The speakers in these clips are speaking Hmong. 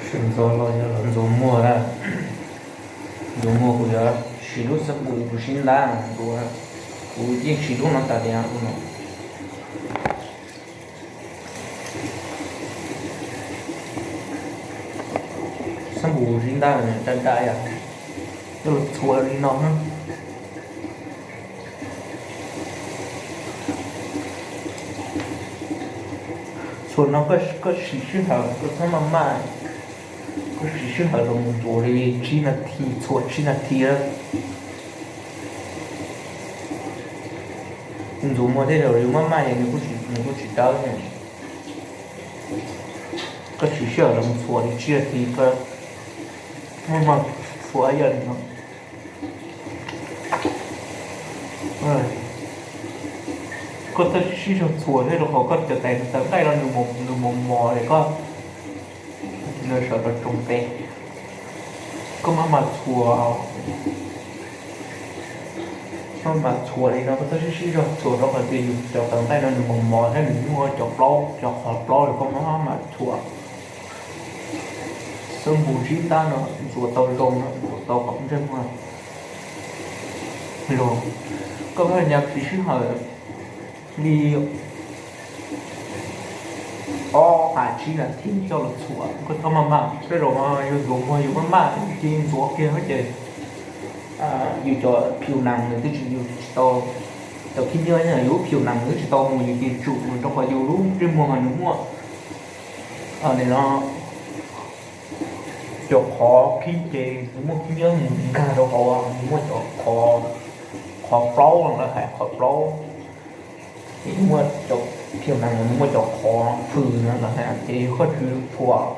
Ntxuav los yog los ntxuav muag, ntxuav muag kuv yuav siv lub xab npum kuv sib ntab ntxuav, kuv yeej siv lub no tas li no. Xab npum sib ntab daj daj yom, coj los txhuam li no. Txhuam no koj siv sij hawm, koj txhob maj maj, koj siv sij hawm los mus ntxuav li tsib nas this, txhuam tsib nas this. Ntxuav muag tej zaum yus maj maj es nws kuj tsis dawb. Koj siv sij hawm los mus txhuam li tsib nas this, koj maj maj txhuam ib yam li no. Koj txhob sib zog txhuam thiab, rau qhov koj cov tais tawv nqaij no nws mos mos es koj nws sawv rov tsoo pem. Koj maj mam txhuam, maj mam txhuam li no, koj txhob sib sib zog txhuam rau qhov tias yus cov tawv nqaij no nws mos mos thiab nws muaj cov plaub, cov qhov plaub, koj maj mam txhuam. Xab npum sib ntab no ntxuav tau zoo no, ntxuav tau kom ntsej muag zoo. Koj nyaj siv sij hawm li ob has tsib nas this coj los txhuam, koj txhob maj maj. Tej zaum no yus ntxuav muag yus maj maj ces ntxuav kiag ces yus cov phiu nees nws twb tsis, yus tsis tau, cov khib nyiab yus phiu nees nws twb tsis tau mus, yus ces tsum mus rau qhov yus lub ntsej muag nws muaj, no, cov qhov khib ces nws muaj khib nyiab mus nkag rau hauv, nws muaj cov qhov, qhov plaub, lawv hais qhov plaub, ces muaj cov phiu nees nws muaj cov qhov fws no lawv hais, ces yog koj tsis txhuam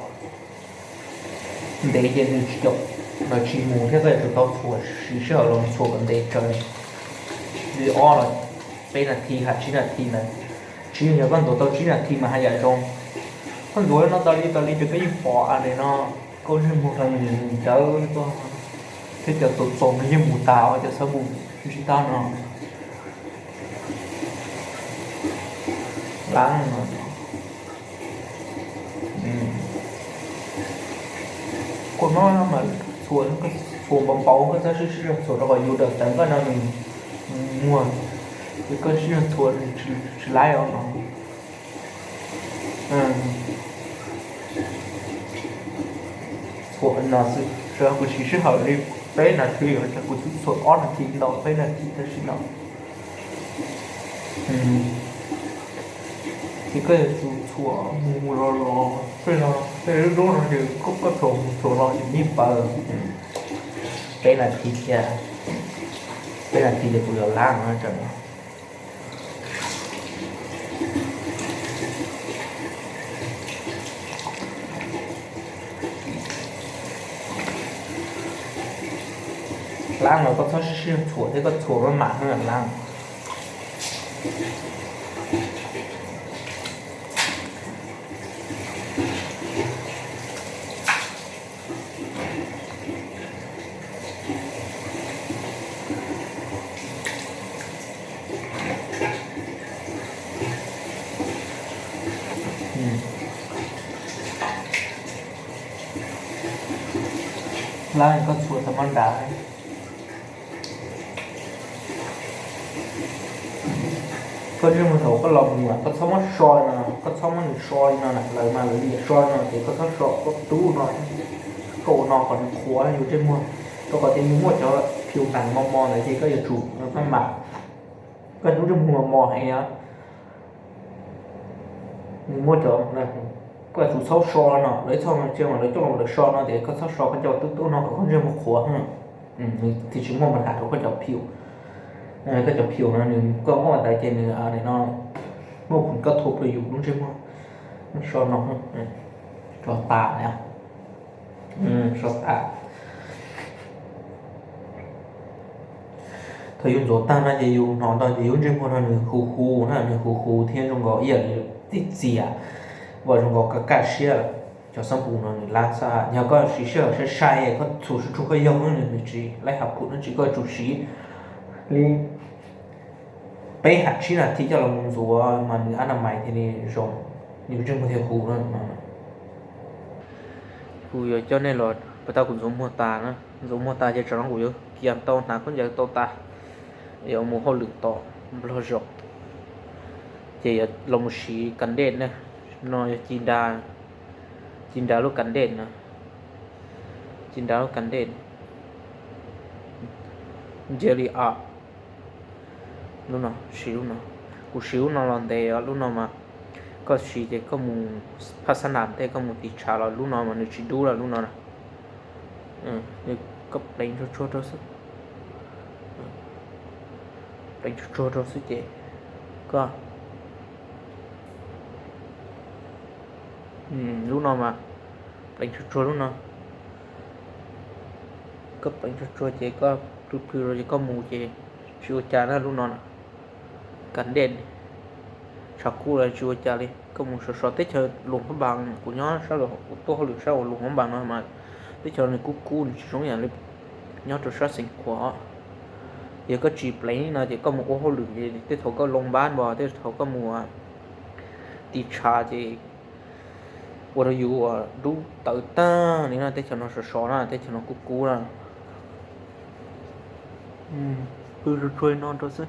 ntev ces nws tsis, lawv tsis mus thiab, koj yuav tsum tau txhuam, siv sij hawm los txhuam kom ntev tsawv li ob los peb nas this, has tsib nas this ntawd. Tsis yog koj ntxuav tau tsib nas this mas haj yam zoo. Koj ntxuav no tas li tas li ces koj yeej pom li no, koj ntsej muag no nws ncawv tuaj thiab cov txaus txaus no yeej mus tas, cov xab npum sib ntab no. Lab no, koj maj mam txhuam, koj txhuam npaum npaum, koj txhob sib sib zog txhuam rau qhov yus daim tawv nqaij no nws muag, ces koj sib zog txhuam nws tsis laib os no. Txhuam no xwb, kuv siv sij hawm li peb nas this, kuv twb txhuam ob nas this ntau, peb nas this tab sis no. Ces koj yuav tsum txhuam mus los los, tej zaum tej lub lub no ces koj txhuam mus txhuam los yus yeej paws. Peb nas this thiab, peb nas this ces kuv yuav lab no tsam no. Lab no koj txhob sib sib txhuam thiab, koj txhuam maj mam lab. Lab koj txhuam tau maj nrad. Koj ntsej muag thaum koj los mus koj txhob muab so no, koj txhob muab nws so li no na, lawv mas lawv liam so no ces koj txhob so koj tub no, koj ua no kom nws qhuav yus ntsej muag, rau qhov tias nws muaj cov phiu nees mos mos ntawd ces koj yuav tsum maj mam, koj lub ntsej muag mos mos heev, nws muaj cov, koj yuav tsum txhob so no, lawv txhob ntsia mas lawv coj los lawv so no ces koj txhob so, koj coj tub tub no kom koj ntsej muag qhuav, nws thiaj tsis muaj mas has rau koj cov phiu. Koj cov phiu no nws koj muab ntawd ces nws no muaj koj thuav rau yus lub ntsej muag. So no, so tas na, so tas. Thaum yus ntxuav tag no ces yus hnov ntau ces yus ntsej muag no nws hu hu na, nws hu hu thiab zoo nkaus ib yam li txias txias, uas zoo nkaus kaj kaj siab lawm. Cov xab npum no nws lab xwb, yog koj siv sij hawm sai sai, koj txhuam tsuag tsuag koj yog nws tsis laib hav phum dab tsi, koj tsum siv li peb has tsib nas this coj los mus ntxuav mas nws ab na mais thiaj li zoo, nws ntsej muag thiaj hu na. Kuv yuav coj nej los puas tau kuv ntxuav muag tas na. Ntxuav muag tas ces tsam no kuv yuav kiag tau hnav khaub ncaws tau tas, yuav mus hauj lwm tom Nplog zos. Ces yuav los mus siv kas dej ne. No yog ci nra, ci nra lub kas dej na. Ci nra lub kas dej. Ntsia li a, lub no, siv lub no. Kuv siv lub no los ntev, lub no mas koj siv ces koj mus phaj xab nam tej koj mus tiv tshav los lub no mas nws tsis dub lawm lub no. Koj pleev tsuag tsuag rau xwb, pleev tsuag tsuag rau xwb ces koj, lub no mas pleev tsuag tsuag lub no. Koj pleev tsuag tsuag ces koj plhws plhws rau ces koj mus ces tsis ua cas na lub no. Kas dej, tshav kub los tsis ua cas li. Koj mus sov sov teb chaws Luam Phab Npas, kuv nyob sab, kuv tuaj hauj lwm sab uas Luam Phab Npas no mas teb chaws nws kub kub, nws tsis zoo yam li nyob rau sab Xeev Khuam. Yog koj tsis pleev no ces koj mus ua hauj lwm ces tej thaum koj loo npab npos, tej thaum koj mus tiv tshav ces ua rau yus ua dub tawv tag li no. Teb chaws no sov sov na, teb chaws no kub kub na. Plhws tsuag tsuag li no rau xwb.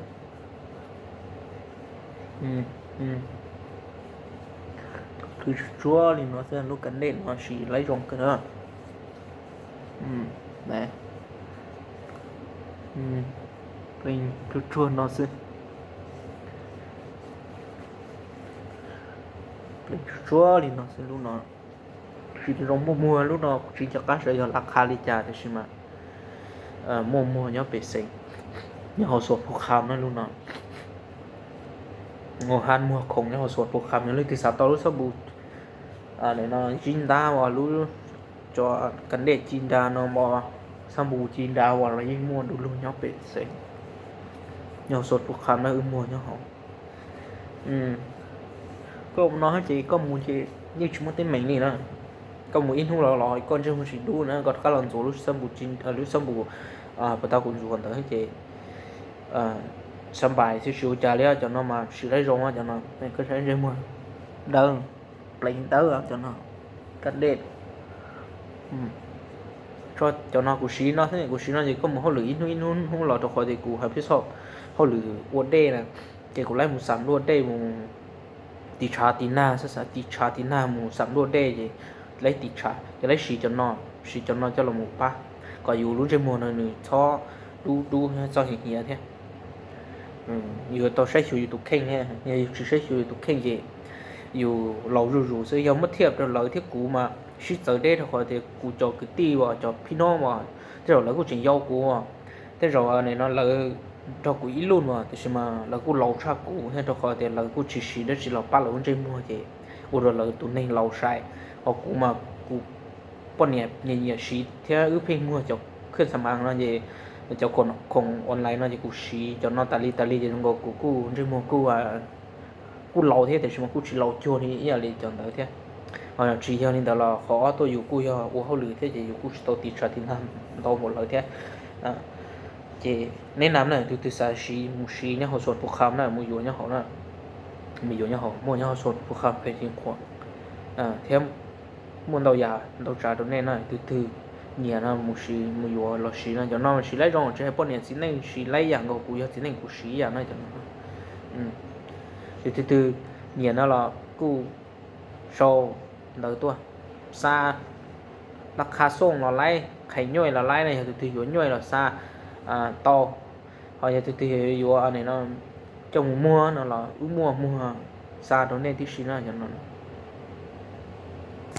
Plhws tsuag tsuag li no xwb, lub kas dej no siv laib zoo kawg na. Pleev tsuag tsuag no xwb. Pleev tsuag tsuag li no xwb lub no. Siv zoo muaj muag lub no, kuv tsis nco qab xyov yog laj qha li cas tiam sis mas muaj muag nyob pem xeev, nyob hauv Xuas Phu Kham na lub no. Ua hab muag khoom nyob hauv Xuas Phu Kham, yog leej twg xav tau lub xab npus no zib ntab uas lub cov kas dej ci nra no, xab npus ci nra uas los yeej muaj du lug nyob pem xeev, nyob hauv Xuas Phu Kham na, wb muag nyob hauv. Koj ua no ces koj mus ces yeej tsis muaj teeb meem li na. Koj mus ib hnub los los koj ntsej muag tsis dub na, koj rov qab los ntxuav lub xab npus, lub xab npus puas tau kuv ntxuav ntawd ces xab npais xwb, tsis ua cas li. Cov no mas siv laib zoo, cov no koj saib ntsej muag dawb, pleev dawb cov no, kas dej. Cov no kuv siv no xwb, kuv siv no ces koj mus hauj lwm ib hnub ib hnub hnub los rau qhov tias kuv hais peb xoj hauj lwm ua dej na, ces kuv laib mus xam luaj dej mus tiv tshav tiv nag, xav xav tiv tshav tiv nag mus xam luaj dej ces laib tiv tshav ces laib siv cov no, siv cov no coj los mus pab kom yus lub ntsej muag no nws txhob dub dub txhob hiav hiav thiab. Yus tau saib xyuas yus tus kheej thiab, yog yus tsis saib xyuas yus tus kheej ces yus laus zuj zus xwb. Yog muab thiaj rau lawv thiab kuv mas sib txawv deb rau qhov tias kuv cov kwv tij uas cov phib nob uas tej zaum lawv kuj tseem yau kuv, tej zaum no lawv nrog kuv ib lub no tiam sis mas lawv kuj laus tshaj kuv thiab, rau qhov tias lawv kuj tsis siv dab tsi los pab lawv lub ntsej muag ces ua rau lawv tus neeg laus sai. Ho kuv mas kuv poj niam nyiam nyiam siv thiab wb pheej muag cov khwj xa mas no ces cov khoom online no ces kuv siv cov no tas li tas li ces zoo nkaus kuv kuj ntsej muag kuj kuj laus thiab tiam sis mas kuj tsis laus cuag li ib yam li cov ntawd thiab. Ho tsis yog li ntawd los qhov ob tuaj yus kuj yog ua hauj lwm thiab ces yus kuj tsis tau tiv tshav tiv nag ntau npaum lawv thiab. Ces neb nam na, tus twg xav siv mus siv nyob hauv Xuas Phu Kham na, mus yuav nyob hauv na, mus yuav nyob hauv, muaj nyob hauv Xuas Phu Kham pheej tseem qhuam thiab muaj ntau yam ntau tsav rau nej na. Tus twg nyiam no mus siv mus yuav los siv no, cov no siv laib zoo, tsis hais poj niam txiv neej siv laib yam nkaus, kuv yog txiv neej kuv siv yam no cov no. Tus twg twg nyiam no los kuj sau ntawv tuaj, xa laj qha xooj los laib, qhais nyuaj los laib na, yog tus twg yuav nyuaj los xa tau. Ho yog tus twg yuav no coj mus muag no los wb muaj muag xa rau nej tib si na cov no.